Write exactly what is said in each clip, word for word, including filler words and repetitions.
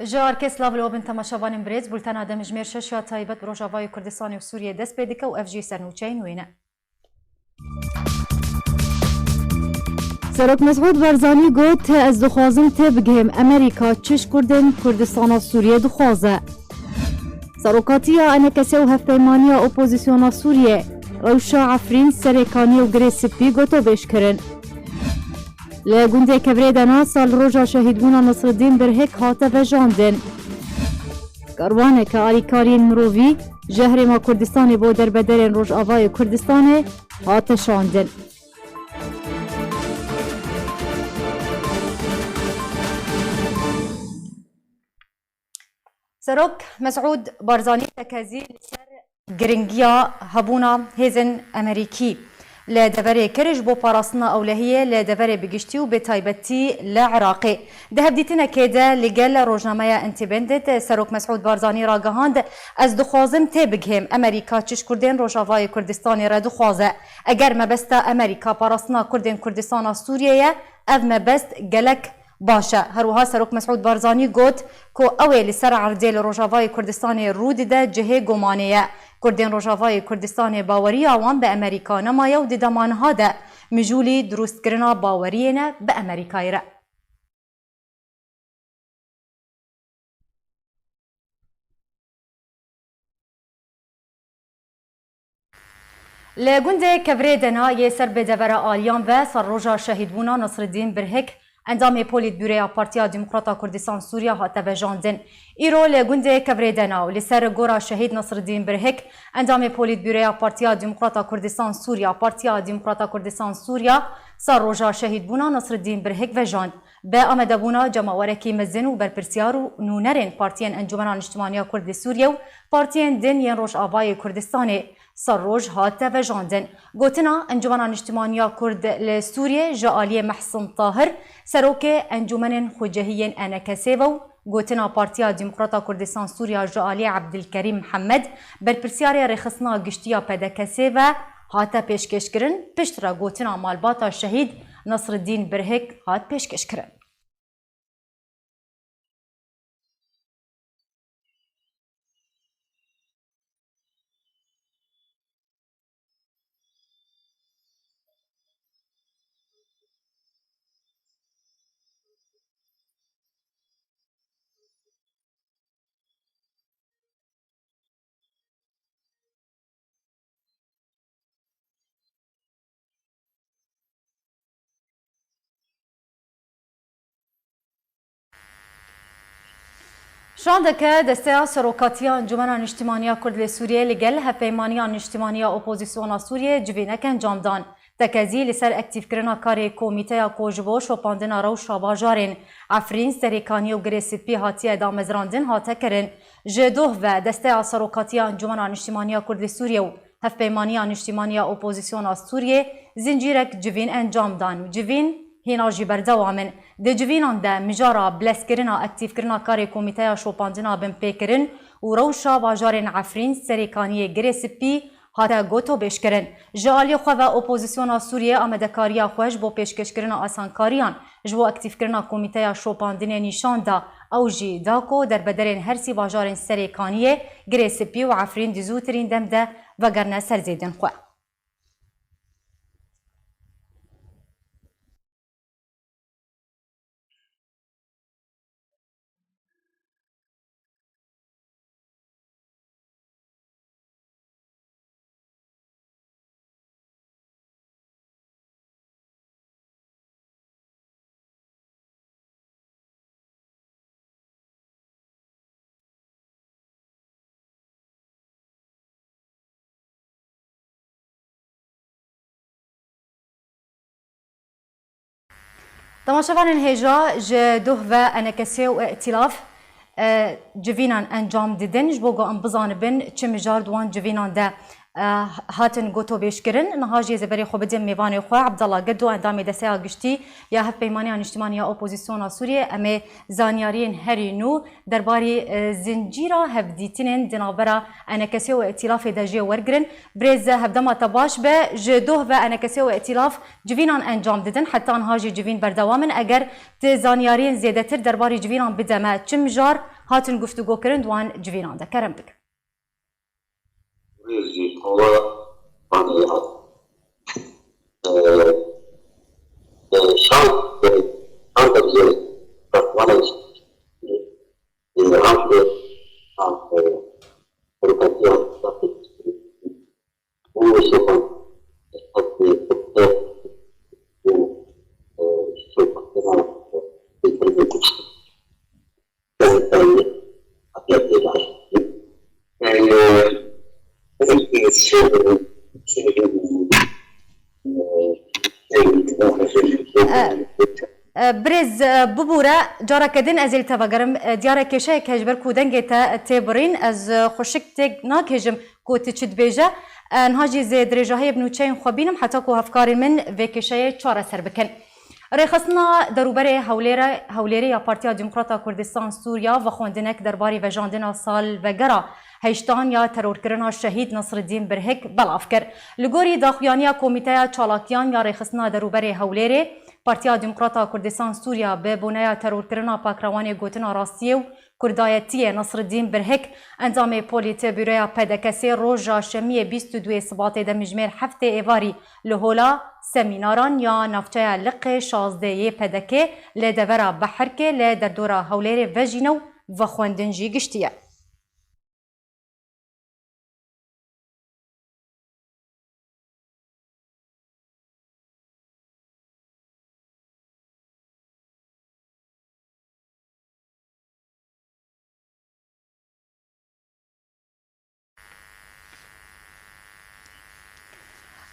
Ji Arke silav li we bin temaşevanên birêz, bultena demjimêr şeş ya taybet bi Rojavayê Kurdistanê û Sûriyê dest pê dike û ev jî sernûçeyên wê ne. Serok Mesûd Barzanî got, ez dixwazim têbigihêm Amerîka çi ji Kurdên Kurdistana Sûriyê dixwaze. Serokatiya E N K S ê û Hevpeymaniya Opozisyona Sûriyê rewşa Efrîn, Serêkaniyê û Girê Spî gotobêj kirin. Li gundê Kevrê Dena sal roja şehîdbûna Nesreddîn Birhik hate vejandin. Karwaneke alîkariyên mirovî ji Herêma Kurdistanê bo derbederên Rojavayê Kurdistanê hate şandin. Serok Mesûd Barzanî tekezî li ser giringiya hebûna hêzên Amerîkî li deverê kir ji bo parastina ewlehiyê li deverê bi giştî û bi taybetî li Iraqê. Di hevdîtinekê de li gel rojnameya Independent, Serok Mesûd Barzanî ragihand, ez dixwazim têbigihêm Amerîka çi ji Kurdên Rojavayê Kurdistanê re dixwaze. Eger mebesta Amerîka parastina Kurdên Kurdistana Sûriyê ye, ev mebest gelek baş e. Her wiha Serok Mesûd Barzanî got ku ew ê li ser erdê li Rojavayê Kurdistanê rû dide cihê gumanê ye. Kurdên Rojavayê Kurdistanê baweriya wan bi Amerîka nemaye û di dema niha de mijûlî dirustkirina baweriyê ne bi Amerîkayê re. Li gundê Kevrê Dena yê ser bi devera aliyan ve serroja şehîdbûna Nesreddîn Birhik, endamê Polîtbûroya Partiya Demokrata Kurdistan Sûriya hate vejandin. Îro li gundê Kevrê Dena û li ser gora şehîd Nesreddîn Birhik, endamê Polîtbûroya Partiya Demokrata Kurdistan Sûriya, Partiya Demokrata Kurdistan Sûriya, serroja şehîdbûna Nesreddîn Birhik vejand. Bi amadebûna cemawerekî mezin û berpirsiyar û nûnerên partiyên Encûmena Niştimaniya Kurd li Sûriyê û partiyên din yên Rojavayê Kurdistanê serroj hate vejandin. Gotina Encûmena Niştimaniya Kurd li Sûriyê ji aliyê Mehsin Tahir, serokê Encûmenên Xwecihî yên E N K S ê ve û gotina Partiya Demokrata Kurdistan Sûriya ji aliyê Ebdilkerîm Mihemed, berpirsiyarê Rêxistina Giştî ya P D K S ê ve hate pêşkêşkirin, piştre gotina malbata şehîd Nesreddîn Birhik hat pêşkêşkirin. Şandeke Desteya Serokatiya Encûmena Niştimaniya Kurd li Sûriyê li gel Hevpeymaniya Niştimaniya Opozisyona Sûriyê civînek encam dan. Tekezî li ser aktîfkirina karê komîteya ku ji bo şopandina rewşa bajarên Efrîn, Serêkaniyê û Girê Spî hatiye damezrandin hate kirin. Ji doh ve Desteya Serokatiya Encûmena Niştimaniya Kurd li Sûriyê û Hevpeymaniya Niştimaniya Opozisyona Sûriyê zincîrek civîn encam dan û civîn hîna jî berdewam in. Di civînan de mijara bilezkirina aktîfkirina karê Komîteya Şopandina Binpêkirin û rewşa bajarên Efrîn, Serêkaniyê, Girê Spî hate gotobêjkirin. Ji aliyê xwe ve opozisyona Sûriyê amadekariya xwe ji bo pêşkêşkirina asankariyan ji bo aktîfkirina Komîteya Şopandinê nîşan da. Ew jî da ku derbederên her sî bajarên Serêkaniyê, Girê Spî û Efrîn di zûtirîn dem de vegerine ser zêdên xwe. Temaşevanên hêja, ji doh ve E N K S û Îtîlaf, e, civînan encam didin, ji bo ku em bizanibin çi mijar di wan civînan de, e, hatin gotobêjkirin. Niha jî ez ê berê xwe bidim mêvanê xwe, Abdallah Gedo, endamê Desteya Giştî ya Hevpeymaniya Niştimanî ya Opozisyona Sûriyê. Em ê zanyariyên herî nû derbarî, e, zincîra hevdîtinên di navbera E N K S û Îtîlafê de jê wergirin. Birêz, hevdema te baş be, ji doh ve E N K S û Îtîlaf civînan encam didin. Heta niha jî civîn berdewam in. Eger tu zanyariyên zêdetir derbarî civînan bide me, çi mijar hatin guftûgokirin di wan civînan de? Kerem bike. Rêzî kola Panî hat. Ee, e, şan, e, şan da bize katmana, e, e, han de, han, e, provokatiya, bu şofan, e, e, şofan, e, E, e, birêz, e, bibûre, careke din ez ê li te vegerim. E, diyare kêşeyek heye ji ber ku dengê te tê birîn. Ez, e, xweşik têk nakêjim ku tu çi dibêje. E, niha jî zê dirêjahiyê bi nûçeyên xwe bînim heta ku hevkarên min vê kêşeyê çareser bikin. Rêxistina Derûberê Hewlêre-, Hewlêrê ya Partiya Demokrata Kurdistan Sûriya vexwendinek derbarî vejandina salvegera heştan ya terorkirina Şehîd Nasriddîn Birhik belav kir. Li gorî daxuyaniya Komîteya Çalakiyan ya Rêxistina Derûberê Hewlêrê, Partiya Demokrata Kurdistan Sûriya bi boneya terorkirina pakrewanê Gotina Rastiyê û Kurdayetiyê Nasriddîn Birhik, endamê Polîtbûroya P D K S'ê roja Şemiyê bîst û duyê Sibatê demjimêr heftê êvarî li Hola Semînaran ya navçeya Liqê şazdeh yê P D K'ê li devera Behirkê li derdora Hewlêrê vejîne û vexwendin jî giştiye.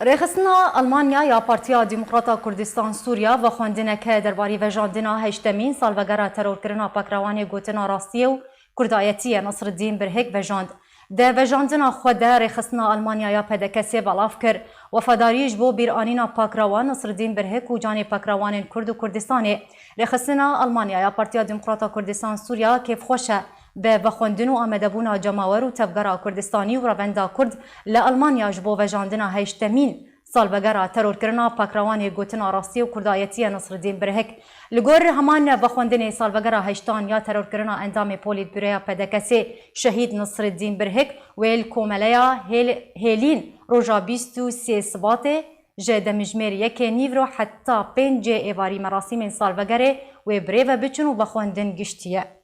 Rêxistina Almanya ya Partiya Demokrata Kurdistan Sûriya vexwendineke derbarî vejandina heştemîn salvegera terorkirina pakrewanê Gotina Rastiyê û Kurdayetiyê Nasriddîn Birhik vejand. Di vejandina xwe de rêxistina Almanya ya P D K S'ê belav kir, wefadarî ji bo bîranîna pakrewan Nasriddîn Birhik û canê pakrewanên Kurd û Kurdistanê. Rêxistina Almanya ya Partiya Demokrata Kurdistan Sûriya kêfxweş e bi vexwendin û amadebûna cemawer û tevgera Kurdistanî û revenda Kurd li Almanya ji bo vejandina heştemîn salvegera terorkirina pakrewanê Gotina Rastiyê û Kurdayetiyê Nasriddîn Birhik. Li gor heman vexwendinê, salvegera heştan ya terorkirina endamê Polîtbûroya P D K S'ê Şehîd Nasriddîn Birhik wê li Komeleya Hêl-, Hêlîn roja bîst û sê Sibatê ji demjimêr yekê nîvro heta pêncê êvarî merasîmên salvegerê wê birêve biçin û vexwendin giştiye.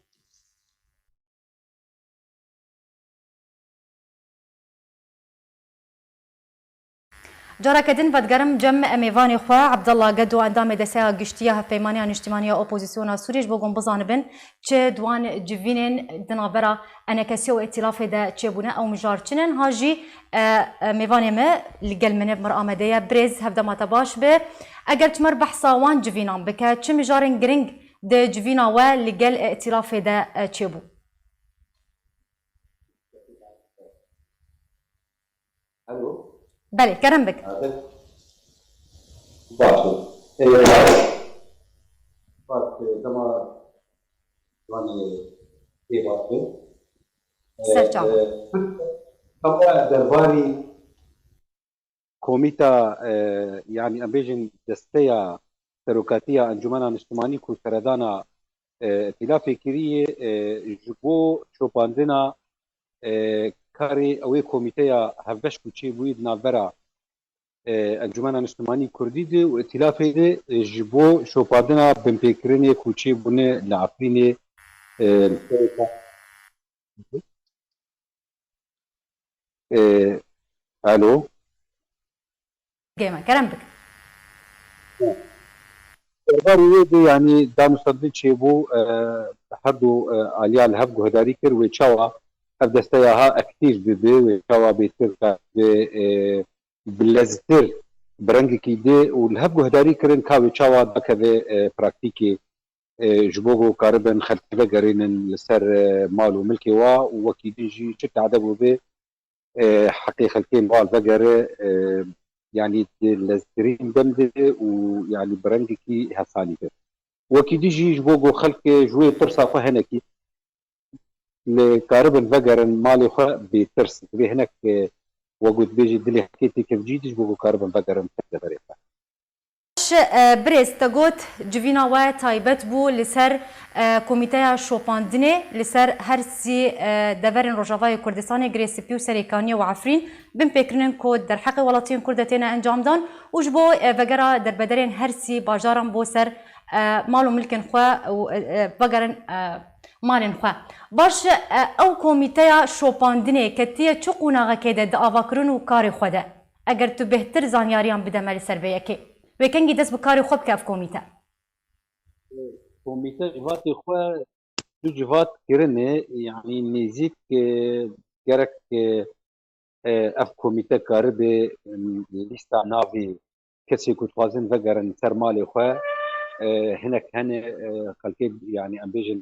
Careke din vedigerim cem mêvanê xwe, Abdallah Gedo, endamê Desteya Giştî ya Hevpeymaniya Niştimanî ya Opozisyona Sûriyê, ji bo ku hûn bizanibin çi di wan civînên di navbera E N K S û Îtîlafê de çêbûne, ew mijar çi ne. Niha jî, e, e, mêvanê me li gel min e, bi mir amade ye. Birêz, hevdema te baş be. Eger çimer behsa wan civînan bike, çi mijarên giring di civîna we li gel Îtîlafê de, e, çêbû? Alo? Belê, kerem bik. Baş e. Ee, baş e, dema, yani, pê baş e. Ee, Serçava. Ee, tam derbarî Komîta, e, yanî em bêjin desteya serokatiya Encûmena Niştimanî ku seredana, e, îtîlafê kiriye, e, ji bo şopandina, e, karê ew ê komîteya hevbeş ku çêbûyî di navbera, e, Encûmena Niştimanî Kurdî de û îtîlafê de, e, ji bo şopandina binpêkirinê ku çêbûne li Efrînê, e, li serê ka-, Ee, alo. Gê me, kerem bik. Derbarê wê de, yanî, danûstandin çêbû, e, her du, e, aliya li hev guhdarî kir, wê çawa ev desteya ha aktîf bibe, wê çawa bêtir bibe, e, bileztir bi rengekî dê û li hev guhdarî kirin ka wê çawa dakeve, e, praktîkê, e, ji bo ku karibin xelkê vegerînin li ser, e, mal û milkê wa û wekî din jî çi tade bûbe, e, heqê xelkê li wan vegere, e, yanî di leztirîn dem de û yanî bi rengekî hesanîtir. Wekî dî jî ji bo ku xelk ji wê tirsa xwe hinekî li karibin vegerin malê xwe bê tirs. Divê hinek, e, wek ku dibêjî dilê xelkê têkevcî dî ji bo ku karibin vegerin ser deverê xwe. Baş, e, birêz, te got civîna we taybet bû li ser, e, Komîteya Şopandinê li ser her sî, e, deverên Rojavayê Kurdistanê, Girê Spî û Serêkaniyê û Efrîn, binpêkirinên ku derheqê welatiyên Kurd de têne encamdan û ji bo, e, vegera derbederên her sî bajaran bo ser, e, mal û milkên xwe û, e, e, vegerin, e, malên xwe. Baş, e, ew Komîteya Şopandinê ketiye çi qonaxekê de di avakirin û karê xwe de? Eger tu bêhtir zanyariyan bide me li ser vê yekê. Wê kengî dest bi karê xwe bike ev komîte? Komîte civatê xwe du civat kirine, yanî nêzîk, e, gerek, e, e, ev komîte karibe, em, lîsta navê kesê ku dixwazin vegerin ser malê xwe, e, hinek hene, e, xelkê, yanî em bêjin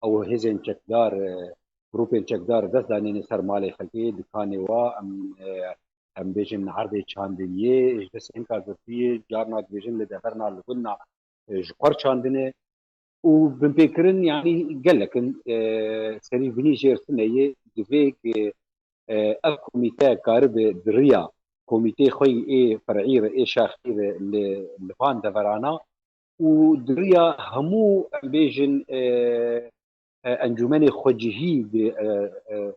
ew hêzên çekdar, e, grûpên çekdar dest danîne ser malê xelkê, dikanê wa, em, e, em bêjin erdê çandiniyê, ji destê hinka girtiyê, carna dibêjin li deverna, li gunna, e, ji xwe çandine û binpêkirin, yanî gelek in, e, serî binî jêr tune ye, divê ku, e, ev komîte karibe di riya komîteyê xwe yî ê fer'î re, ê şaxî re li, li van deverana û di riya hemû, em bêjin, e, e, encûmenê xwecihî di, e, e,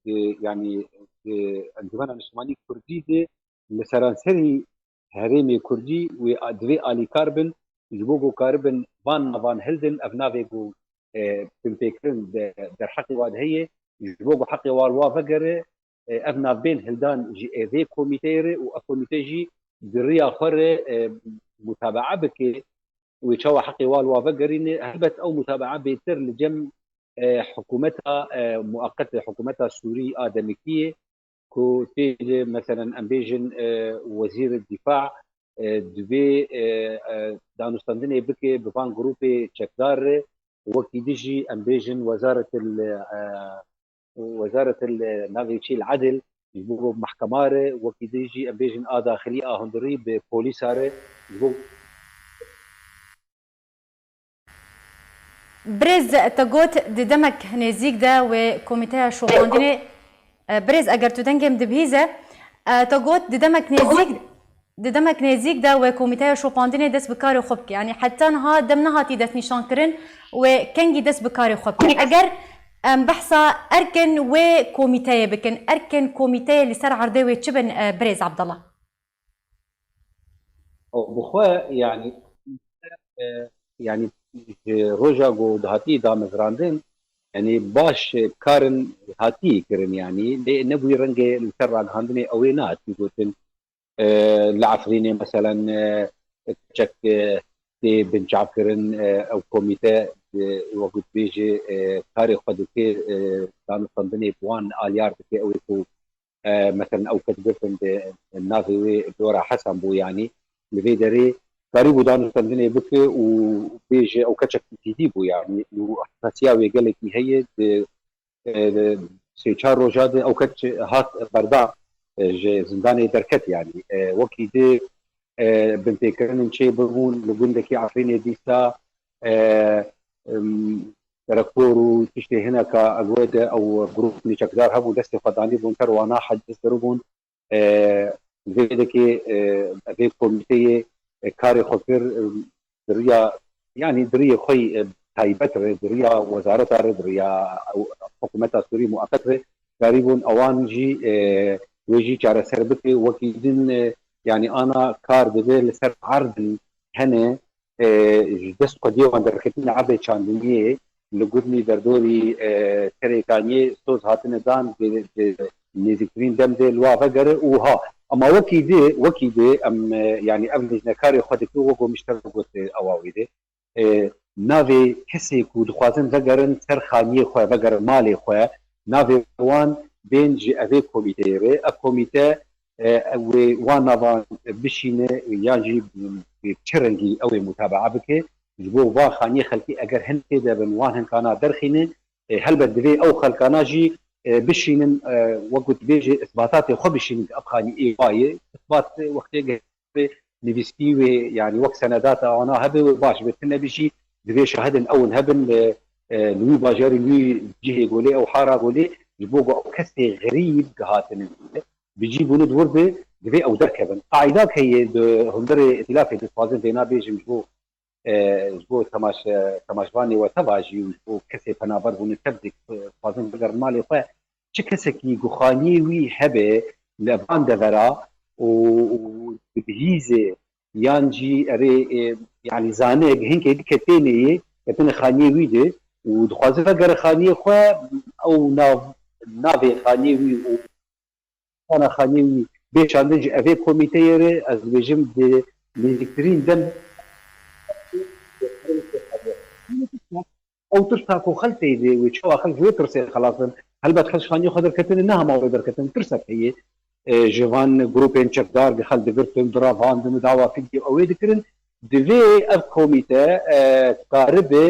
di, yanî di Encûmena Niştimanî Kurdî de li seranserî herêmê Kurdî wê a-, divê alîkar bin, ji bo ku karibin van navan hildin, ev navê ku, e, binpêkirin de, derheqê wa de heye, ji bo ku heqê wa li wa vegere, e, ev nav bên hildan ji êvê komîteyê re û ev komîte jî di riya xwe re, e, mutabaa bike, wê çawa heqê wa li wa vegerîne. Helbet ew mutabaa bêtir li cem, e, hikûmeta, e, muaqet, hikûmeta Sûrî a demikî ye, ku tê de, meselen, em bêjin, e, wezîr dîfa, e, divê, e, e, danûstandinê bike bi van grûpê çekdar re, wekî dî jî em bêjin wezaretil, e, wezaretil, e, navê çî li edil, ji bo mehkema re, wekî dî jî em bêjin a daxilî a hundirî bi polîsa re, ji bo Birêz, te got di demek nêzîk de wê komîteya şopandinê, e, birêz, eger tu dengê min dibihîze, e, te got di demek nêzîk, di demek nêzîk de wê komîteya şopandinê dest bi karê xwe bike. Yanî heta niha dem nehatî destnîşankirin, wê kengî dest bi karê xwe bike. Eger em behsa erkên wê komîteyê bikin, erkên komîteyê li ser erdê wê çi bin, e, birêz Abdallah? Ew bi xwe, yanî, e, yanî ji roja ku dihatî damezrandin, yanî baş karin hatî kirin, yanî lê nebûyî rengê li ser ragihandinê ew ê nehatî gotin. E, li Efrînê, meselen, e, çek, e, tê binçavkirin, e, ew komîte, e, wekî dibêje, e, karê xwe dike, e, danûstandinê bi wan aliyar dike, ew ê ku e, meselen ew kes girtin di navê wê Dora Hesen bû, yanî li vê derê karîbû danûstandinê bike û bêje ew keçek cidî bû, yanî û hesasiya wê gelekî heye. Di, e, di sê çar roja de ew keç hat berda, e, ji zindanê derket, yanî, e, wekî di, e, binpêkirinên çê bibûn li gundekî Efrînê dîsa, e, em, rekor û tiştê hineka ev wê de ew grûp nîçekdar hebû, destê xwe danî bûn ser wana, heciz kiribûn. E, vê dekê, e, vê komîteyê, e, karê xwe kir, e, di riya, yanî di riyê xwe yî, e, taybet re, di riya wezareta re, di riya ew hikûmeta Sûrî muaqet re karîbûn ewan jî, e, wê jî çareser bike. Wekî din, e, yanî ana kar dibe li ser erdin hene, e, ji dest xwediyê wan derketine erdê çandiniyê li gundî derdorî, e, Serêkaniyê soz hatine dan, di, di nêzîktirîn dem de li wa vegere û ha. Ema wekî di, wekî di em, e, yanî ev lijne karê xwe dike, wek ku min ji te re got, e, ewa wê de. E, navê kesê ku dixwazin vegerin ser xaniyê xwe, vegerin malê xwe, navê wan bên ji evê komîteyê re. Ev komîte, e, wê wan navan bişîne yan jî bi çi rengî ew ê mutabaa bike. Ji bo van xaniyê xelkê eger hin tê de bin, wan hinkana derxîne, e, helbet divê ew xelkana jî e, bişînin, e, wek ku dibêje, isbatatê xwe bişînin, ev xanî ê wa ye. Isbat wextê nivîskî wê, yanî wek senedata wana hebe wê baş be, tune be jî divê şahidên ew in hebin li, e, li wî bajarî, li wî cihê golê ew hara golê, ji bo ku ew kesê xerîb gihatine bi cî bûne di wir de, divê ew derkevin. Qaîdak heye di hundirê îtîlafê de, dixwazin vêna bêjim ji bo, e, ji bo temaş-, temaşvanê we teva jî û ji bo kesê penaber bûne tev dixwazin bigerin malê xwe. Çi kesekî ku xaniyê wî hebe li van devera û, û dibihîze yan jî erê, e, yanî zane hinkê dike tênê yê, ketine xaniyê wî de û dixwaze vegere xaniyê xwe, ew nav, navê xaniyê wî û kana xaniyê wî bê şandin ji evê komîteyê re, ez dibêjim di nêzîktirîn dem ew tirsa ku xelkê de wê çawa xelk ji wê tirsê xelas bin. Helbet xelk ji xaniyê xwe derketine, ne hema wê derketin, tirsek heye. E, ji van grûpên çekdar xelk digirtin, direvandin û dawa fidye ew ê dikirin. Divê ev komîte, e, karibe,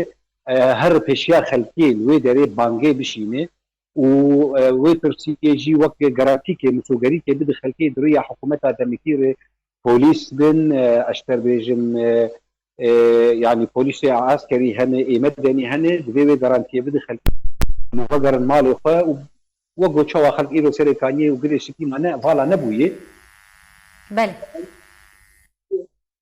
e, her pêşiya xelkê li wê derê bangê bişîne û, e, wê tirsiyê jî wek garantîkê, misogerîkê bide xelkê di riya hikûmeta demikî re polîs bin, e, ez ji te bêjim, e, e, yanî polîsê eskerî hene, ê medenî hene, divê wê garantiyê bide xelkê. Em vegerin malê xwe û wek ku çawa xelk îro serê kaniyê û gilê şikî mane, vala nebûye. Belê.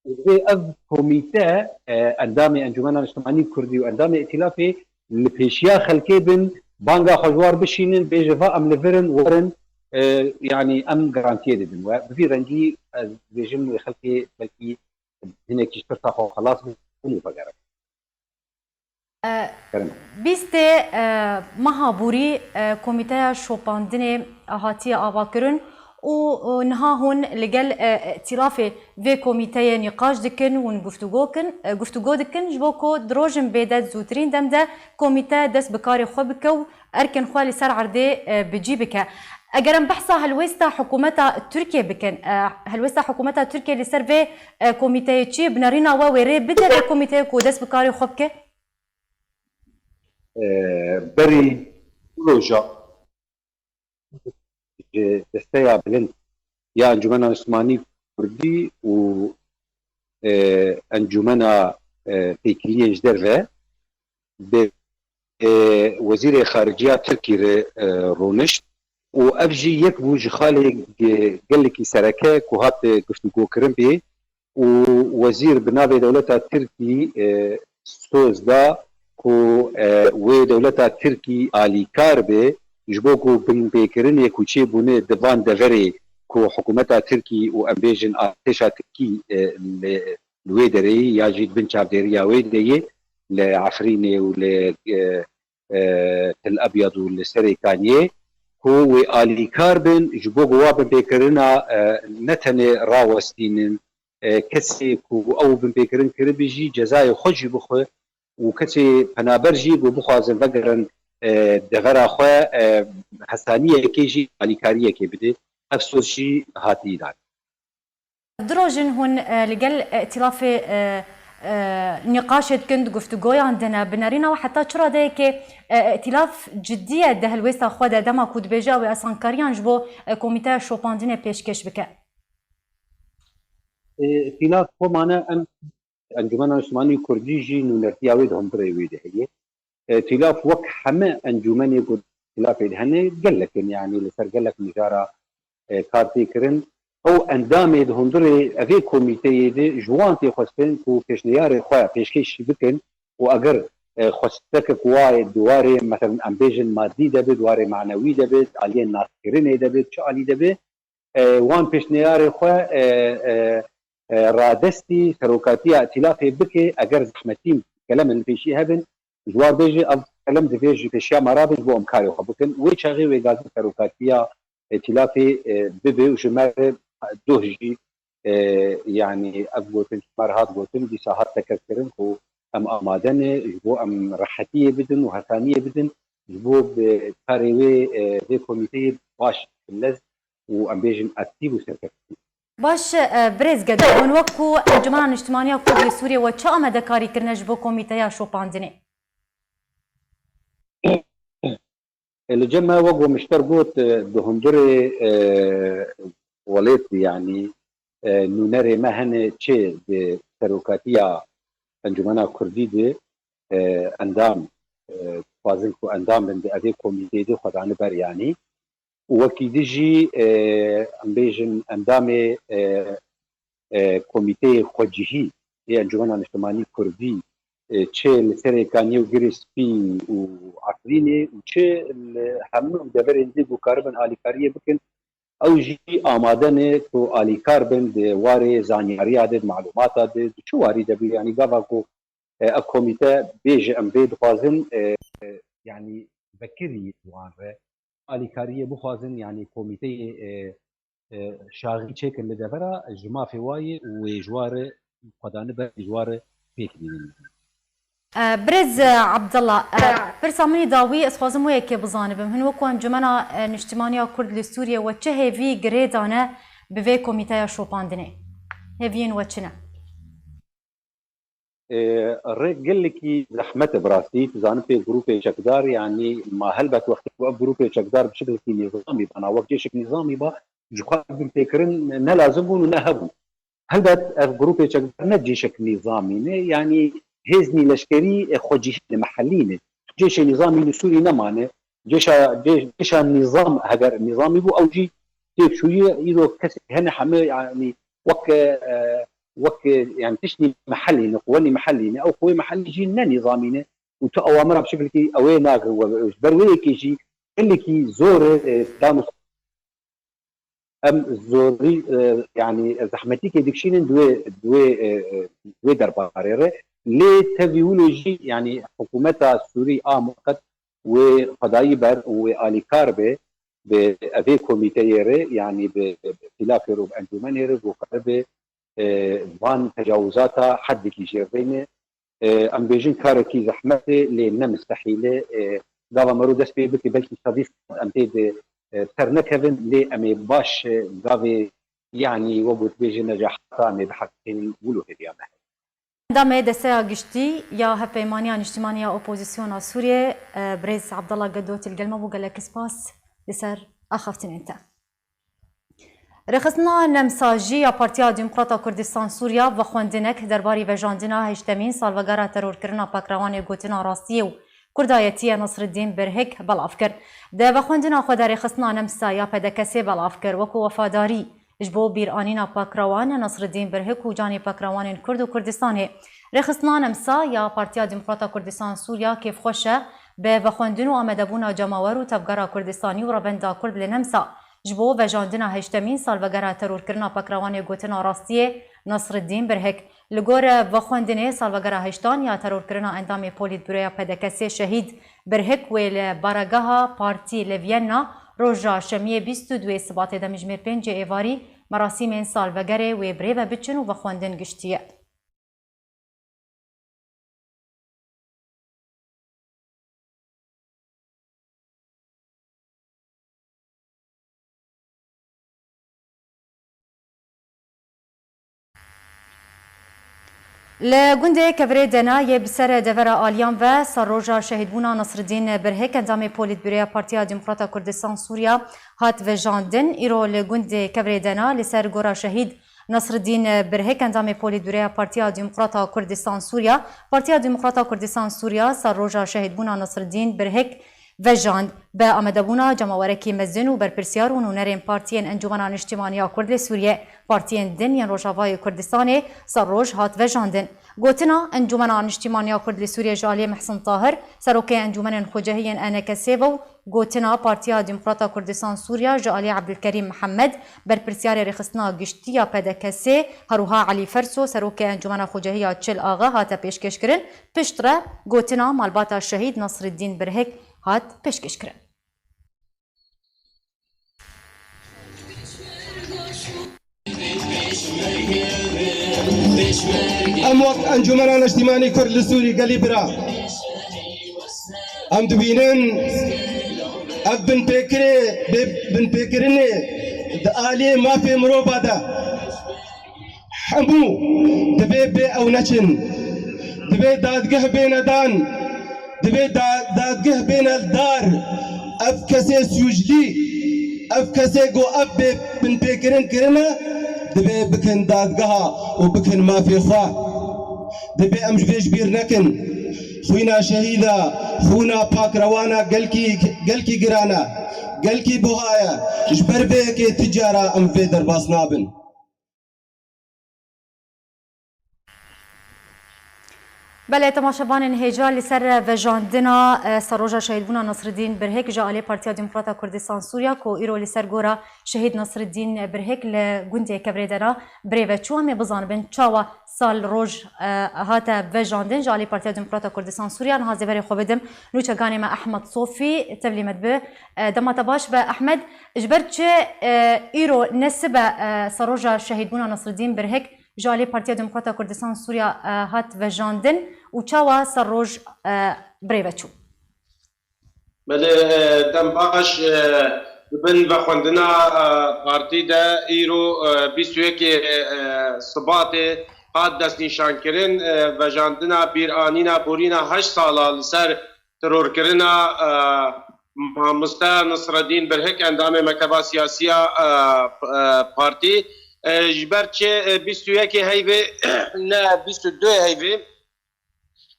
Divê ev komîte, e, endamê Encûmena Niştimanî Kurdî û endamê Îtîlafê li pêşiya xelkê bin, banga xwe ji war bişînin, bêje va em li vir in, werin, e, yanî em garantiyê didin we. Bi vî rengî ez dibêjim wê xelkê belkî hinekî ji tirsa xwe xelas bin û vegerin. E, Kerem. Bîstê, e, meha borî, e, Komîteya Şopandinê hatiye avakirin û, û niha hûn li gel, e, îtîlafê vê komîteyê nîqaş dikin, hûn guftûgo kin, e, guftûgo dikin ji bo ku di rojên bêde di zûtirîn dem de komîte dest bi karê xwe bike û erkên xwe li ser erdê, e, bi cî bike. Eger em behsa helwêsta hikûmeta Tirkiyê bikin, e, helwêsta hikûmeta Tirkiyê li ser vê, e, komîteyê çi ye? Bi nerîna we wê rê bide vê komîteyê ku dest bi karê xwe bike? E, berî roja ji Desteya Bilind ya Encûmena Niştimanî Kurdî û, e, Encûmena, e, Têkiliyên ji Derve bi, e, Wezîrê Xariciya Tirkî re, e, rûnişt û ev jî yek bû ji xalê ge-, gelekî sereke ku hat, e, guftûgokirin pê û wezîr bi navê dewleta Tirkî, e, soz da ku, e, wê dewleta Tirkî alîkar be ji bo ku binpêkirinê ku çêbûne di van deverê ku hikûmeta Tirkî û em bêjin artêşa Tirkî, e, li, li wê derê ya jî di bin çavdêriya wê de ye, li Efrînê û li, e, e, Til Ebyad û li Serê Kaniyê ku wê alîkar bin ji bo ku wa binpêkirina, e, ne tenê rawestînin, e, kesê ku ew binpêkirin kiribî jî cezayê xwe jî bixwe û kesê penaber jî ku bixwazin vegerin, e, devera xwe, e, hesaniyekê jî alîkariyekê bide. Ev soz jî hatî dan. Du roj in hûn, e, li gel, e, îtîlafê, e, e, nîqaşê dikin, di guftûgoyan de ne. Bi nerîna we heta çi radeyekê, e, îtîlaf cidî ye di helwêsta xwe de, dema ku dibêje ew ê asankariyan ji bo, e, komîteya şopandinê pêşkêş bike? E, îtîlaf xwe mane em Encûmena Niştimanî Kurdî jî nûnertiya wê di hundirê wê de heye. E, Îtîlaf wek heme encûmenê ku îtîlafê de hene, gelek in, yanî li ser gelek mijara, e, kar tê kirin. Ew endamê di hundirê evê komîteyê de ji wan tê xwestin ku pêşniyarê xwe pêşkêş bikin û eger, e, xwestekek wa di warê, meselen, em bêjin madî de be, di warê manewî de be, di aliyê naskirinê de be, çi alî de be, e, wan pêşniyarê xwe, e, e, e, radestî serokatiya îtîlafê bike, eger zehmetî kelem li pêşî hebin, ji war bêje ev kelem divê ji pêşiya me rabin ji bo em karê xwe bikin. Wê çaxê wê gazî serokatiya îtîlafê, e, bibe û ji me re doh jî, e, yanî ev gotin ji me re hat gotin, dîsa hat tekezkirin ku em amade ne ji bo em rehetiyê bidin û hesaniyê bidin, ji bo bi karê wê, e, vê komîteyê baş lez û em bêjin aktîf û serkeftin. Baş, e, birêz Gedo, hûn wek ku Encûmena Niştimaniya Kurd yê Sûriyê we çi amadekarî kirine ji bo komîteya şopandinê? E, li cem me wek ku Mişter got, e, di hundirê, e, welêt, yanî, e, nûnerê me hene çi di serokatiya Encûmena Kurdî de, e, endam, e, dixwazin ku endam bin di evê komîteyê de xwe dane ber, yanî. Û wekî din jî, e, em bêjin endamê, e, e, komîteyê xwecihî ê Encûmena Niştimanî Kurdî, e, çi li Serêkaniyê û Girê Spî û Efrînê û çi li hemû deverên dî ku karibin alîkariyê bikin, ew jî amade ne ku alîkar bin di warê zanyariya de, di malûmata de, di çi warî de bî, yanî gava ku, e, ev komîte bêje em vê dixwazin, e, e, yanî vekirî wan re alîkariyê bixwazin, yanî komîteyê, e, e, şaxî çêkin li devera ji mafê wayê û wê ji wa re xwedani ber ji wa re pêk bînin. E, Birêz, e, Abdullah, e, pirsa min î dawî ez xwazim wê yekê bizanibim. Hin wekû Encûmena, e, Niştimaniya Kurd li Sûriyê we çi hêvî girê dane bi vê komîteya şopandinê? Hêviyên we çi ne? E, rê gelekî zehmet e bi rastî. Tu zanî pê grûpê çekdar, yanî ma helbet wextê ku ev grûpê çekdar bi şekilekî nîzamî ba, na wek cêşek nîzamî ba, ji xwe binpêkirin ne lazim bûn û ne hebûn. Helbet ev grûpê çekdar ne cêşek nîzamî ne, yanî hêzên leşkerî ê xwecihî ne, mehellî ne. Cêşê nîzamî li Sûrî nemane. Cêşa, cê-, cêşa nîzam heger nîzamî bû, ew jî têk çûyî, îro kesek hene heme, yanî wek, e, wek, e, yanî tiştî mehellî ne, quwenî mehellî ne, ew quwê mehellî jî ne nîzamî ne û tu awamira bi şekilekî ew ê nagrin we. Ji ber wê yekê jî gelekî zor e, e, dan û em zorî, e, yanî zehmetîkê dikişînin di wê, di wê, e, e, di wê derbarê re. Lê tevî wilo jî, yanî hikûmeta Sûrî a muqet wê xwedayî ber û wê alîkar be bi evê komîteyê re, yanî bi, bi, bi îxtilafê re û bi encûmenê re ku karibe, e, van tecawizata heddekî jê re beyne. E, em bêjin karekî zehmet e, lê ne mistehîl e. E, gava mero dest pê bike, belkî sedî sed em tê de, e, ser nekevin, lê em ê baş, e, gavê, yanî we got bêje necahata em ê biheqîqînin, wilo hêviya me heye. Endamê Desteya Giştî ya Hevpeymaniya Niştimanî ya Opozisyona Sûriyê, e, Birêz Abdullah Gedo, li gel me bû, gelek spas li ser axaftinên te. Rêxistina Nemsa jî ya Partiya Demokrata Kurdistan Sûriya vexwendinek derbarî vejandina heştemîn salvegera terorkirina Pakrewanê Gotina Rastiyê û Kurdayetiyê Nasriddîn Birhik belav kir. Di vexwendina xwe de rêxistina Nemsa ya P D K S'ê belav kir wekû wefadarî ji bo bîranîna Pakrewan Nasriddîn Birhik û canê Pakrewanên Kurd û Kurdistanê. Rêxistina Nemsa ya Partiya Demokrata Kurdistan Sûriya kêfxweş e bi vexwendin û amadebûna cemawer û tevgera Kurdistanî û revenda Kurd li Nemsa ji bo vejandina heştemîn salvegera terorkirina Pakrewanê Gotina Rastiyê Nasriddîn Birhik. Li gor vexwendinê salvegera heştan ya terorkirina endamê Polîtbûroya P D K S'ê şehîd Birhik wê li baregeha partî li Vyenna roja şemiyê bîst û duyê Sibatê demjimêr pêncê êvarî merasîmên salvegerê wê birêve biçin û vexwendin giştî ye. Li gundê Kevirê Dena yê bi ser devera Aliyan ve serroja şehîdbûna Nasriddîn Birhik, endamê Polîtbûroya Partiya Demokrata Kurdistan Sûriya, hat vejandin. Îro li gundê Kevirê Dena li ser gora şehîd Nasriddîn Birhik, endamê Polîtbûroya Partiya Demokrata Kurdistan Sûriya, Partiya Demokrata Kurdistan Sûriya serroja şehîdbûna Nasriddîn Birhik vejand. Bi amadebûna cemawerekî mezin û berpirsiyar û nûnerên partiyên Encûmena Niştimanî ya Kurd li Sûriyê, partiyên din yên Rojavayê Kurdistanê serroj hat vejandin. Gotina Encûmena Niştimanî ya Kurd li Sûriyê ji aliyê Mehsin Tahir, Serokê Encûmenên Xwecihî yên E N K S ve û gotina Partiya Demokrata Kurdistan Sûriya ji alî Ebdulkerîm Mihemed, berpirsiyarê rêxistina giştî ya P D K S'ê, herwiha Elî Ferso, Serokê Encûmena Xwecihî ya Çil Axa hate pêşkêşkirin, piştre gotina malbata şehîd Nasriddîn Birhik hat pêşkêşkirin. Em wek Encûmena Niştimanî Kurd li Sûrî gelî bira, em dibînin ev binpêkirê, bê-, binpêkirinê di aliyê mafê mirova de hemû divê bê ew neçin. Divê dadgeh bêne dan, divê da-, dadgeh bêne dar. Ev kesê sûclî, ev kesê ku ev bê binpêkirin kirine, divê bikin dadgeha û bikin mafê xwe. Divê em ji vê ji bîr nekin. Xwîna şehîda, xwîna pakrewana gelkî, gelkî giran e, gelkî buha ye. Ji ber vê yekê ti cara em vê derbas nabin. Belê, temaşevanên hêja, li ser vejandina, e, serroja şehîdbûna Nasreddîn Birhik ji alê Partiya Demokrata Kurdistan Sûriya ku îro li ser gora Şehîd Nasreddîn Birhik li gundê Kevrê Dera birêve çû, em ê bizanibin çawa sal roj, e, hate vejandin ji alê Partiya Demokrata Kurdistan Sûriya. Niha zêverê xwe bidim nûçeganê me Ehmed Sofî, tevlî me dibe. E, dema te baş be Ehmed. Ji ber çi, e, îro ne sibe, e, serroja şehîdbûna Nasreddîn Birhik ji alî Partiya Demokrata Kurdistan Sûriya, e, hat vejandin û çawa ser roj, e, birêve çû? Belê, e, dem baş, e, di bin vexwendina, e, partî de îro, e, bîst û yekê, e, Sibatê hat destnîşankirin, e, vejandina bîranîna borîna heşt sala li ser terorkirina, e, mamoste Nasreddîn Birhik, endamê Mekteba Siyasî ya, e, e, partî. E, ji ber çi, e, bîst û yekê heyvê, ne bîst û duyê heyvê?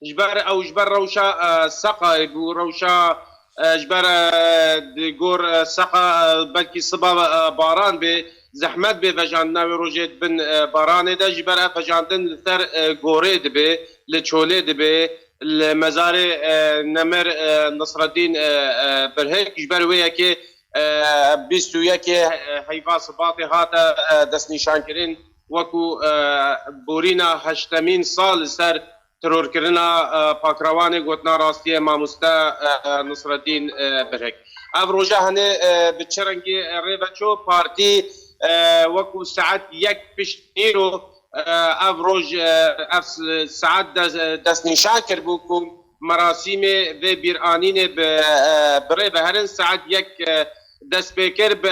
Ji ber ew, ji ber rewşa, e, seqayê bû, rewşa, e, ji ber, e, di gor, e, seqa, e, belkî siba, e, baran bê, zehmet bê vejandina wê rojê di bin, e, baranê de, ji ber ev vejandin li ser, e, gorê dibe, li çolê dibe, li mezarê, e, nemir, e, Nasreddîn, e, e, Birhik, ji ber wê yekê, e, bîst û yekê, e, heyva Sibatê hate, e, destnîşankirin wekû, e, borîna heştemîn sal li ser terorkirina, e, pakrewanê gotina rastiyê mamoste, e, Nasreddîn, e, Birhik. Ev roja hene, e, bi çi rengî, e, rê ve çû? Partî, e, wekû saet yek pişt nîro, e, ev roj, e, ev s-, saet de-, destnîşan kiribû ku merasîmê vê bîranînê bi, e, bi rê ve herin. Saet yek, e, dest pê kir bi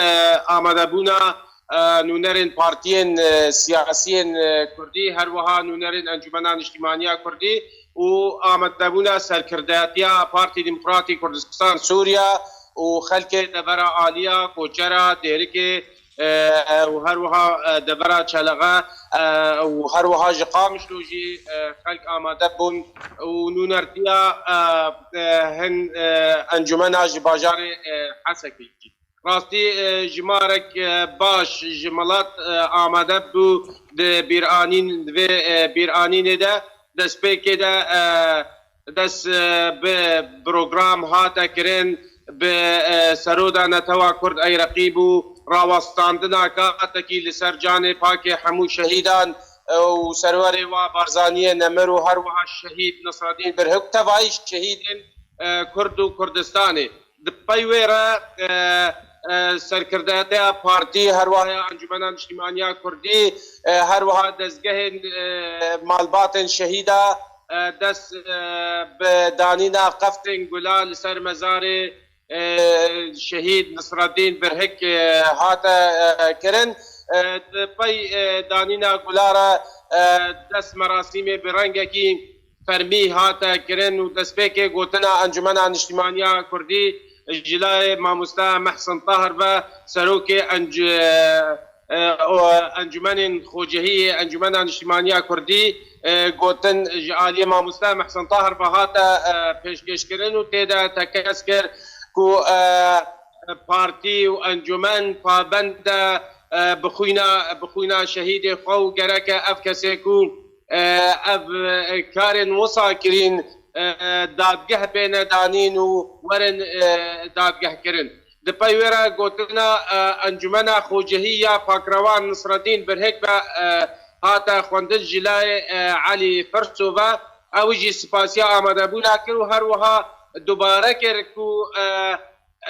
amadebûna, e, nûnerên partiyên, e, siyasiyên, e, kurdî, her wiha nûnerên Encûmena Niştîmaniya Kurdî û amadebûna serkirdatiya Partî Demokratî Kurdistan Sûriya û xelkê devera Aliya, Koçera, Dêrikê, e, û her wiha, e, devera Çelexe, e, û her wiha ji Qamişlo jî, e, xelk amade bûn û nûnertiya, e, e, hin, e, encûmena ji bajarê, e, Hesekê jî. Rastî, e, jimarek, e, baş ji milet, e, amade bû di bîranîn, di vê, e, bîranînê de, destpêkê de, e, dest, e, bi program hate kirin, bi, e, seroda Netewa Kurd Eyreqî bû, rawestandina katekî li ser canê pakê hemû şehîdan, e, û serwerê wa Barzaniyê Nemir û her wiha şehîd Nasreddîn Birhik, tevayî şehîdên, e, Kurd û Kurdistanê. Di pey wê re, e, e, serkirdatiya partî, her wiha ya Encûmena Niştîmaniya Kurdî, e, her wiha dezgehên, e, malbatên şehîda, e, dest, e, bi danîna qeftên gula li ser mezarê, e, şehîd Nisreddîn Birhik, e, hate, e, kirin. E, di pey, e, danîna gula re, e, dest merasîmê bi rengekî fermî hate kirin û destpêkê gotina Encûmena Niştîmaniya Kurdî ji layê mamoste Mehsin Tahir ve serokê enc-, e, e, o, encûmenên xwecihiyê Encûmena Niştîmaniya Kurdî, e, gotin ji aliyê mamoste Mehsin Tahir ve hate, e, pêşkêşkirin û tê de tekez kir ku, e, partî û encûmen pabend e, e, bi xwîna, bi xwîna şehîdê xwe û gereke ev kesê ku, e, ev, e, karên wisa kirîn, e, dadgeh bêne danîn û werin, e, dadgehkirin. Di pey wê re gotina, e, Encûmena Xwecihî ya Pakrewan Nisreddîn Birhik ve, e, hate xwendin ji layê, e, Elî Ferso ve. Ew jî spasiya amadebûna kir û her wiha dubare kir ku, e,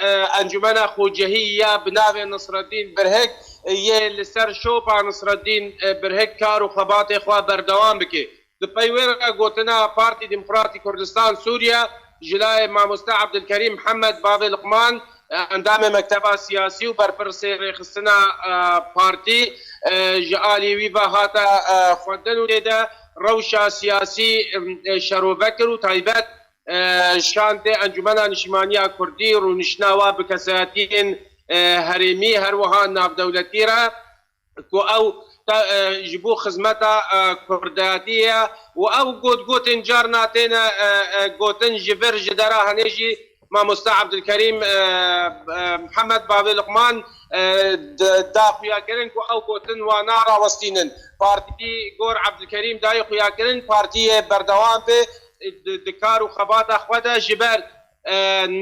e, Encûmena Xwecihî ya bi navê Nisreddîn Birhik, e, yê li ser şopa Nisreddîn, e, Birhik kar û xebatê xwe berdewam bike. Di pey wê re gotina Partî Demokratî Kurdistan Sûriye ji layê mamoste Ebdilkerîm Mihemed Bavê Liqman, e, endamê Mekteba Siyasî û berpirsê rêxistina, e, partî, e, ji alî wî ve hate, e, xwendin û tê de rewşa siyasî, e, şerove kir û taybet e, şandê Encûmena Niştimaniya Kurdî, rûniştina wa bi kesayetiyên, e, herêmî, her wiha navdewletî re, ku ew te, e, ji bo xizmeta, e, kurdayetiyê ye û ew gotgotên carna têne, e, e, gotin ji vir ji dera henê jî mamoste Ebdulkerîm, e, e, Mihemed Bavê Luqman, e, di, da xuyakirin ku ew gotin wana rawestînin. Partî gor Ebdulkerîm dayê xuyakirin, partiyê berdewam be, e, di, di kar û xebata xwe de ji ber, e,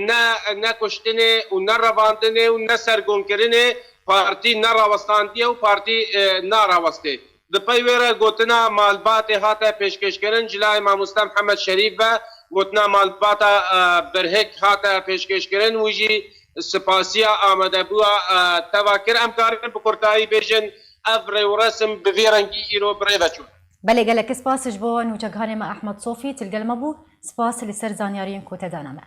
ne, ne kuştinê û ne revandinê û ne sergonkirinê partî nerawestandiye û partî, e, narawestê. Di pey wê re gotina malbatê hate pêşkêşkirin, ji layê mamoste Mihemed Şerîf ve gotina malbata, e, Birhik hate pêşkêşkirin, wî jî spasiya amadebûya, e, teva kir. Em karin bi kurtayî bêjin, ev rêwresim bi vî rengî îro bi rê ve çû. Belê, gelek spas ji bo nûçegihanê me Ehmed Sofî, tu li gel me bû. Spas li ser zanyariyên ku te dane me.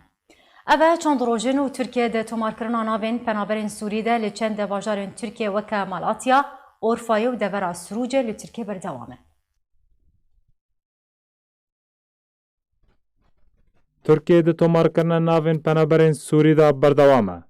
Ev e çend roj in û Tirkiye di tomarkirina navên penaberên Sûrî de li çend bajarên Tirkiye weke Malatya, Orfayê û devera Sirûcê li Tirkiye berdewam e. Tirkiye di tomarkirina navên penaberên Sûrî de berdewam e.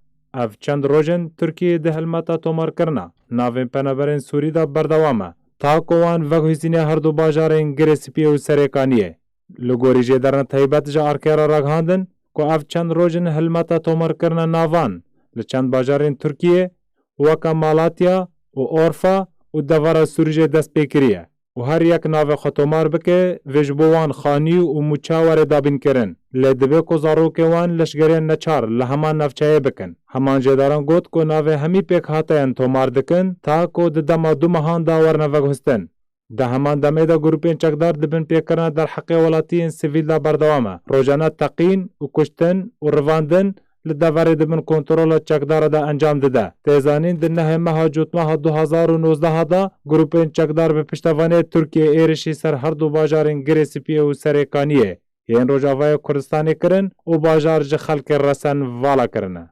Ev çend roj in Tirkiye di helmeta tomarkirina navên penaberên Sûrî de berdewam e. Ta ku wan veguhîzîne her du bajarên Girê Spiyê û Serêkaniyê. Li gorî jêderên taybet ji Arkê re ragihandin ku ev çend roj in hilmeta tomarkirina navan li çend bajarên Tirkiyê weke Malatya û Orfa û devera Sûrûcê dest pê kiriye û her yek navê xwe tomar bike, vê ji bo wan xanî û mûça were dabînkirin. Lê dibe ku zarokê wan leşgeriya neçar li heman navçeyê bikin. Heman jêderan got ku navê hemî pêkhateyan tomar dikin, ta ku di dema du mehan de werine veguhestin. Di heman demê de grûpên çekdar di bin pêkirina derheqê welatiyên sivîl de berdewam e. Rojane teqîn û kuştin û rivandin li deverê di bin kontrola çekdara de encam dide. Tê zanîn, di nehê meha Cotmeha du hazar û nozdeh de grûpên çekdar bi piştevaniyê Tirkiyê êrişî ser her du bajarên Girê Spiyê û Serêkaniyê yên Rojavayê Kurdistanê kirin û bajar ji xelkê resen vala kirine.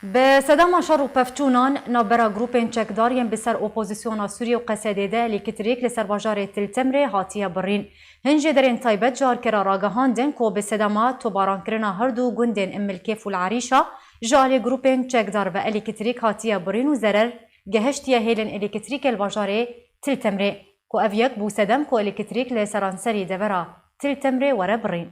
Bi sedema şer û pevçûnan navbera grûpên çekdar yên bi ser opozîsyona Sûriyê û Qesedê de elektrîk li ser bajarê Til Temrê hatiye birîn. Hin jêderên taybet ji Arkê re ragihandin ku bi sedema tobarankirina her du gundên Immilkêf û Li Erîşa ji alî grûpên çekdar ve elektrîk hatiye birîn û zerer gehiştiye hêlên elektrîkê li bajarê Til Temrê, ku ev yek bû sedem ku elektrîk li seranserî devera Til Temrê were birîn.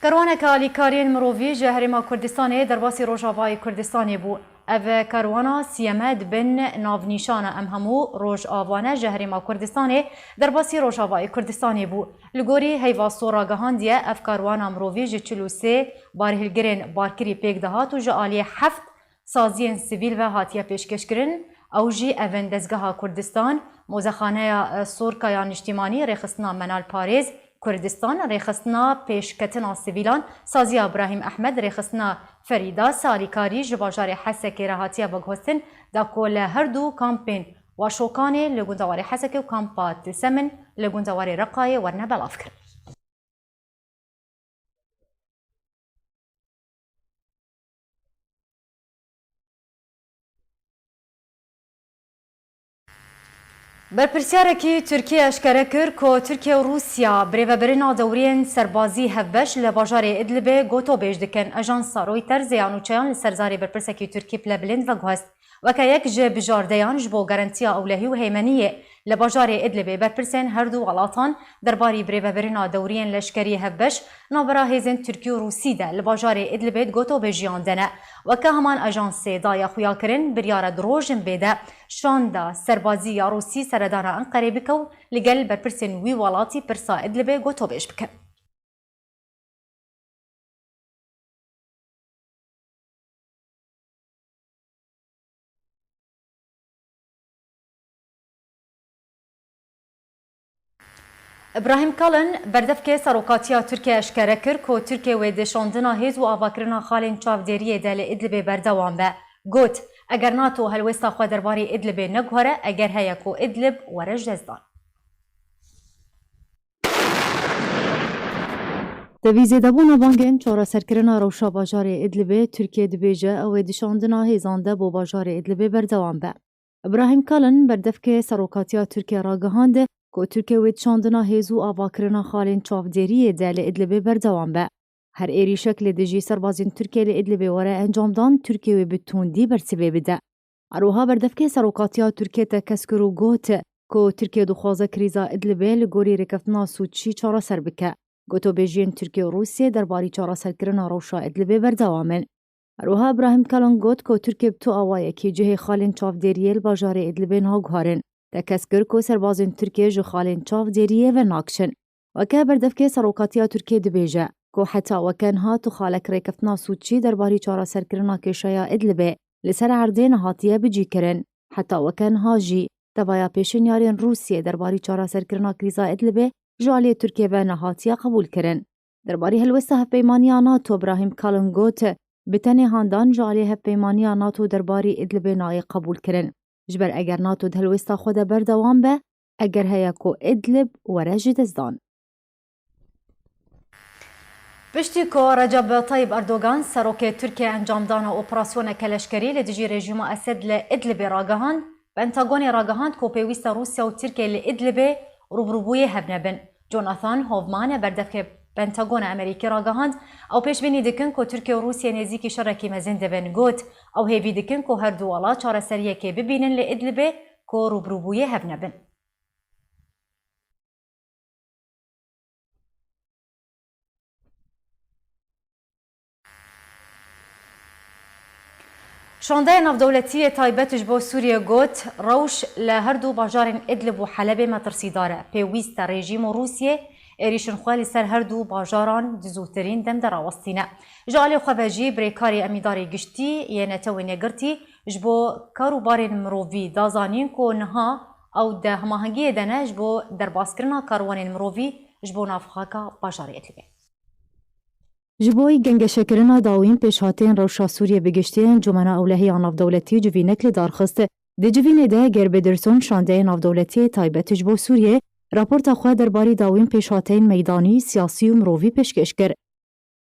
Karwaneke alîkariyên mirovî ji Herêma Kurdistanê derbasî Rojavayê Kurdistanê bû. Ev karwana siyem e di bin navnîşana Em Hemû Rojavane ji Herêma Kurdistanê derbasî Rojavayê Kurdistanê bû. Li gorî Heyva Sor ragihandiye, ev karwana mirovî ji çil û sê barhilgirên barkirî pêk dihat û ji aliyê heft saziyên sivîl ve hatiye pêşkêşkirin, ew jî ev in: Dezgeha Kurdistan, Mozexaneya, e, Sorka ya Niştîmanî, Rêxistina Menal Parêz, Kurdistan, Rêxistina Pêşketina Sivîlan, Saziya Brahîm Ehmed, Rêxistina Ferîda, Salîkarî ji bajarê Hesekê re hatiye veguhestin, da ku li her du kampên Waşokanê li gundewarê Hesekê û kampa Tilsemin li gundewarê Reqayê werine belavkirin. Berpirsiyarekî Tirkiyê eşkere kir ku Tirkiye û Rûsya birêvebirina dewriyên serbazî hevbeş li bajarê Idlibê gotobêj dikin. Ajansa Reuters ya nûçeyan li ser zarê berpirsekî Tirkî pile bilind veguhest. Weke yek ji bijardeyan ji bo garantiya ewlehî û heymeniyê li bajarê Idlibê, berpirsên her du welatan derbarî birêvebirina dewriyên leşkerî hevbeş navbera hêzên Tirkî û Rûsî de li bajarê Idlibê di gotobêjiyan de ne. Weke heman ajansê daye xuyakirin, biryar e di rojên bê de şanda serbazî ya Rûsî seredana Enqerê bike û li gel berpirsên wî welatî pirsa Idlibê gotobêj bike. Îbrahîm Kalin, berdevkê serokatiya Tirkiye eşkere kir ku Tirkiye wê di şandina hêz û avakirina xalên çavdêriyê de li Idlibê berdewam be. Got, Eger NATO helwêsta xwe derbarê Idlibê neguhere, eger heye ku Idlib were ji destdan. Tevî zêdebûna bangên çareserkirina rewşa bajarê Idlibê, Tirkiye dibêje ew ê di şandina hêzan de bo bajarê Idlibê berdewam be. Ibrahim Kalin, berdevkê serokatiya Tirkiye ragihand ku Tirkiye wê di şandina hêz û avakirina xalên çavdêriyê de li Idlibê berdewam be. Her êrîşek li dijî serbazên Tirkiye li Idlibê were encamdan, Tirkiye wê bi tundî bersivê bide. Her wiha berdevkê serokatiya Tirkiye tekez kir û got ku Tirkiye dixwaze krîza Idlibê li gorî rêkeftina Sûçî çareser bike. Gotobêjiyên Tirkiye û Rûsiyê derbarî çareserkirina rewşa Idlibê berdewam in. Her wiha Ibrahim Kalin got ku Tirkiye bi tu awayekî cihê xalên çavdêriyê li bajarê Idlibê naguharin. Tekez kir ku serbazên Tirkiye ji xalên çavdêriyê venakişin. Weke berdevkê serokatiya Tirkiye dibêje ku heta weke niha tu xalek rêkeftina Sûçî derbarî çareserkirina kêşeya Idlibê li ser erdê nehatiye bicîkirin. Heta weke niha jî tevaya pêşinyarên Rûsiyê derbarî çareserkirina krîza Idlibê ji aliyê Tirkiye ve nehatiye qebûlkirin. Derbarî helwesta hevpeymaniya NATO Ibrahim Kalin got, bi tenê handan ji aliyê hevpeymaniya NATO derbarî Idlibê nayê qebûlkirin. Ji ber eger NATO di helwesta xwe de berdewam be, eger heye ku Idlib were ji destdan. Piştî ku Recep Tayyip Erdogan, serokê Tirkiye, encamdana operasyoneke leşkerî li dijî rejîma Esed li Idlibê ragihand, Pentagonê ragihand ku pêwîst e Rûsya û Tirkiye li Idlibê rûbirûbûyê hev nebin. Jonathan Hoffman, berdevkê Pentagona Amerîkî ragihand, ew pêşbînî dikin ku Tirkiye û Rûsya nêzîkî şerekî mezin dibin. Got, ew hêvî dikin ku her du welat çareseriyekê bibînin li Idlibê ku rûbirûbûyê hev nebin. Şandeya navdewletî yê taybet ji bo Sûriyê got, rewş li her du bajarên Idlib û Helebê metirsîdar e. Pêwîst e rejîm û Rûsiyê êrîşên xwe li ser her du bajaran di zûtirîn dem de rawestîne. Ji alê xwe ve jî birêkarê Emîdarê Giştî yê Netewên Yekgirtî ji bo kar û barên mirovî da zanîn ku niha ew di hemahengiyê de ne ji bo derbaskirina karwanên mirovî ji bo navxaka bajarê Idlibê. Ji bo gengeşekirina dawîn pêşhateyên rewşa Sûriyê bi giştî, Encûmena Ewlehî ya Navdewletî civînek li dar xist. Di civînê de Geir Pederson, şandeyê navdewletî yê taybet ji bo Sûriyê, raporta xwe derbarî dawîn pêşhateyên meydanî, siyasî û mirovî pêşkêş kir.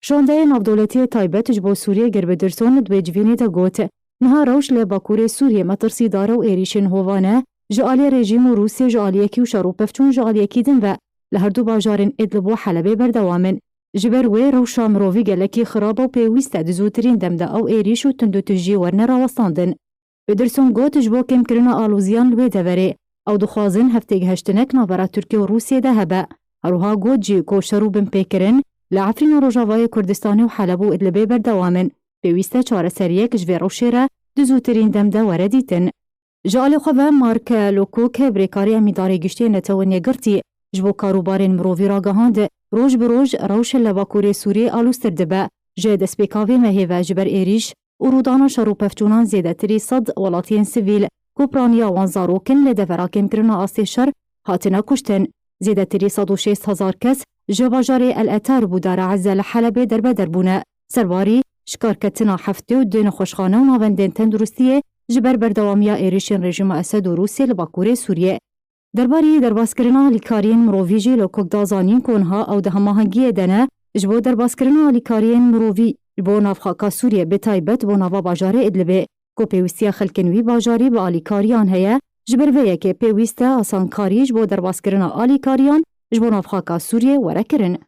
Şandeyê navdewletî yê taybet ji bo Sûriyê Geir Pederson di wê civînê de got, niha rewş li Bakurê Sûriyê metirsîdar e û êrîşên hovane ji alî rejîm û Rûsiyê ji aliyekî û şer û pevçûn ji aliyekî din ve li her du bajarên Idlib û Helebê berdewam in. Ji ber wê rewşa mirovî gelekî xirab e û pêwîst e di zûtirîn dem de ew êrîş û tundûtijî werne rawestandin. Pederson got, ji bo kêmkirina aloziyan li wê deverê, ew dixwazin hevtêgihiştinek navbera Tirkiye û Rûsiyê de hebe. Her wiha got jî ku şer û binpêkirin li Efrîn û Rojavayê Kurdistanê û Heleb û Idlibê berdewam in. Pêwîst e çareseriyek ji vê rewşê re di zûtirîn dem de were dîtin. Ji alê xwe ve Mark Lowcock, birêkarê Emîdarê Giştî yê Netewên Yekgirtî, ji bo karûbarên mirovî ragihand, roj bi roj rewş li Bakurê Sûriyê aloztir dibe. Ji destpêka vê mehê ve ji ber êrîş û rûdana şer û pevçûnan zêdetirî sed welatiyên sivîl ku piraniya wan zarok in li devera kêmkirina astê şer hatine kuştin. Zêdetirî sed û şêst hezar kes ji bajarê El Eter bû Dara Eze li Helebê derbeder bûne. Serbarî, şikarketina heftê û du nexweşxane û navendên tenduristiyê ji ber berdewamiya êrişên rejîma Esed û Rûsiyê li Bakurê Sûriyê. Derbarî derbaskirina alîkariyên mirovî jî Lowcock da zanîn ku niha ew di hemahengiyê de ne ji bo derbaskirina alîkariyên mirovî ji bo navxaka Sûriyê, bi taybet bo nava bajarê Idlibê, ku pêwîstiya xelkên wî bajarî bi alîkariyan heye, ji ber vê yekê pêwîst e asankarî ji bo derbaskirina alîkariyan ji bo navxaka Sûriyê were kirin.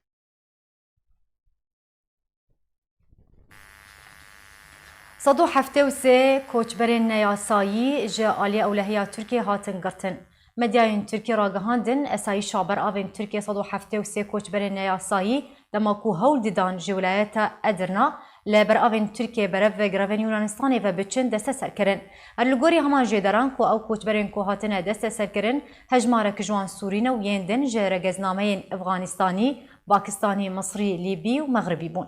Sed û heftê û sê koçberên neyasayî ji alî ewlehiya Tirkiyê hatin girtin. Medyayên Tirkî ragihandin, esayîşa beravên Tirkiyê sed û heftê û sê koçberên neyasayî, dema ku hewl didan ji wilayeta Edirna li beravên Tirkiyê berev grevên Yunanistanê ve biçin, desteser kirin. Her li gorî heman jêderan ku ew koçberên ku hatine desteserkirin, hejmarek ji wan Sûrî ne û yên din ji regeznameyên Efxanistanî, Pakistanî, Misrî, Lîbî û Mexribî bûn.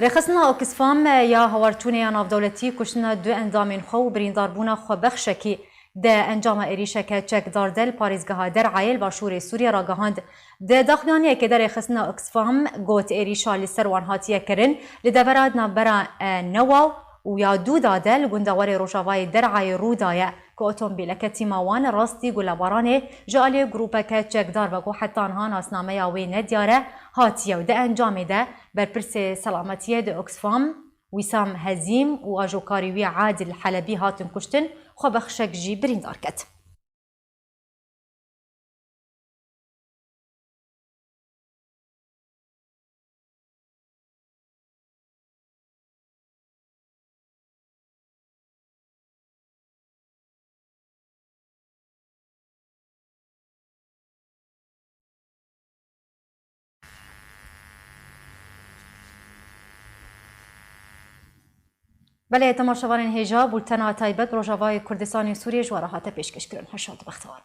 Rêxistina Oxfam ya Hawarçûnê ya Navdewletî kuştina du endamên xwe û birîndarbûna xwebexşekî Di encama êrîşeke çekdar de li parêzgeha Der'ayê li başûrê Sûriyê ragihand. Di daxuyaniyekê de rêxistina Oxfam got êrîşa li ser wan hatiye kirin li devera di navbera E newa û ya dû da de li gundewarê rojavayê Der'ayê rû daye ku otomobîleke tîma wan rastî gulebaranê ji aliyê grûpeke çekdar ve ku heta niha nasnameya wê nediyar e, hatiye û di encamê de berpirsê selametiyê di Oxfam, Wîsam Hezîm û ajokarê wî Adil Helebî hatin kuştin, xwebexşek jî birîndar ket. Belê, temaşevanên hêja, bultena taybet Rojavayê Kurdistanê Sûriyê ji we re hate pêşkêşkirin. Her şad û bextewar.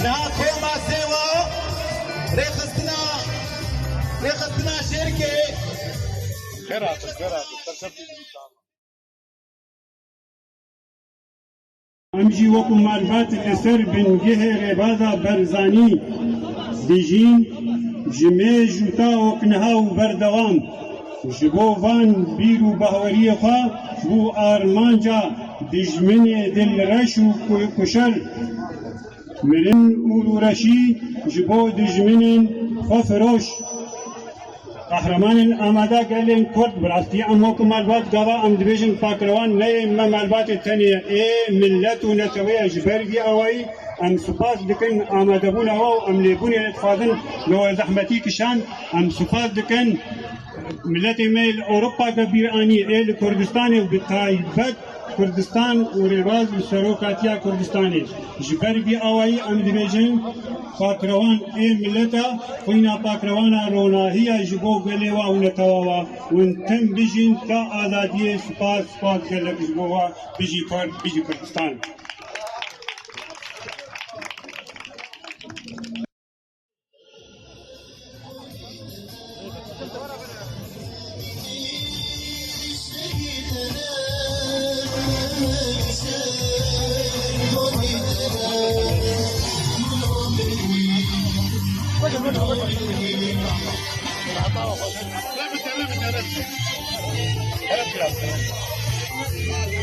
Niha koma sêwa rêxistina, rêxistina Şêrkê. Xêr hatin, xêr hatin. Serkeftin inşallah. Em jî wekû malbat li ser bingehê rêbaza Barzanî dijîn, ji mêj û ta wek niha û berdewam ji bo van bîr û bahweriyê xwe bû armanca dijminê dilreş û ku-, kuşer, mirin û rûreşî ji bo dijminên xwefiroş. Qehremanên amade gelên Kurd, bi rastî em wek malbat gava em dibêjin pakrewan neyê me malbatê tenê ê millet û netewê ye. Ji ber vî awayî em spas dikin amadebûna we û em lêbûnê dixwazin li we zehmetî kişand. Em spas dikin miletê me li Ewropa ke bîr anî ê li Kurdistanê û bi taybet Kurdistan û rêbaz û serokatiya Kurdistanê. Ji ber vî awayî em dibêjin, pakrewan ê mileta, xwîna pakrewana ronahî ye ji bo gelê wa û netewa wa. Hûn tim bijîn ta azadiyê. Spas, spas gelek ji bo wa. Bijî Kurd, bijî Kurdistan.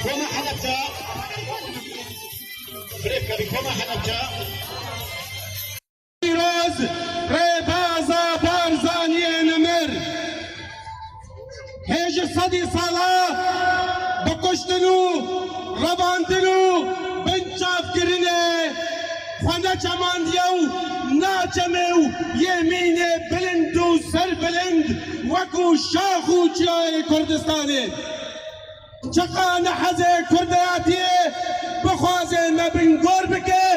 Koma Helebce. Birêve, koma Helebce. Pîroz, rêbaza Barzaniyê nemir. Hê ji sedî sala bi kuştin û revandin û binçavkirinê xwe neçemandiye û naçemê û yê mînê bilind û serbilind wekû şax û çiyayê Kurdistanê. Çiqa nehezê kurdayatiyê bixwaze me bingor bike,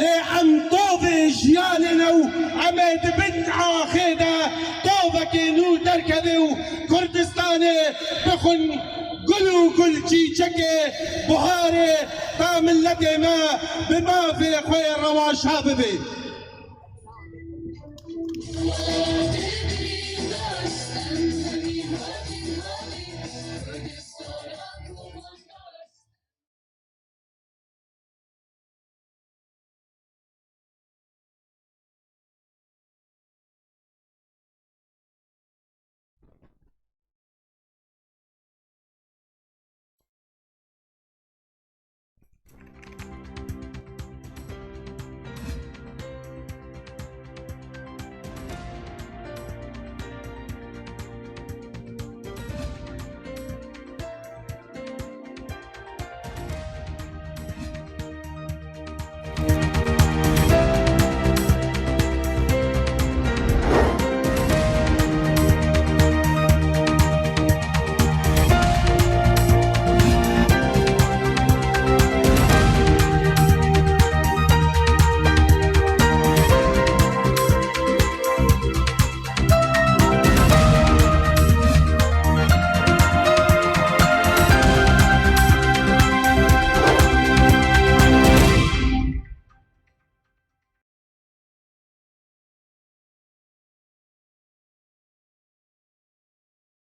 lê em tovê jiyanê ne û em ê di bin axê de tovekê nû derkeve û Kurdistanê bixwin gul û gul çîçekê buharê ta miletê me bi mafê xwe yê rewaşa bibe.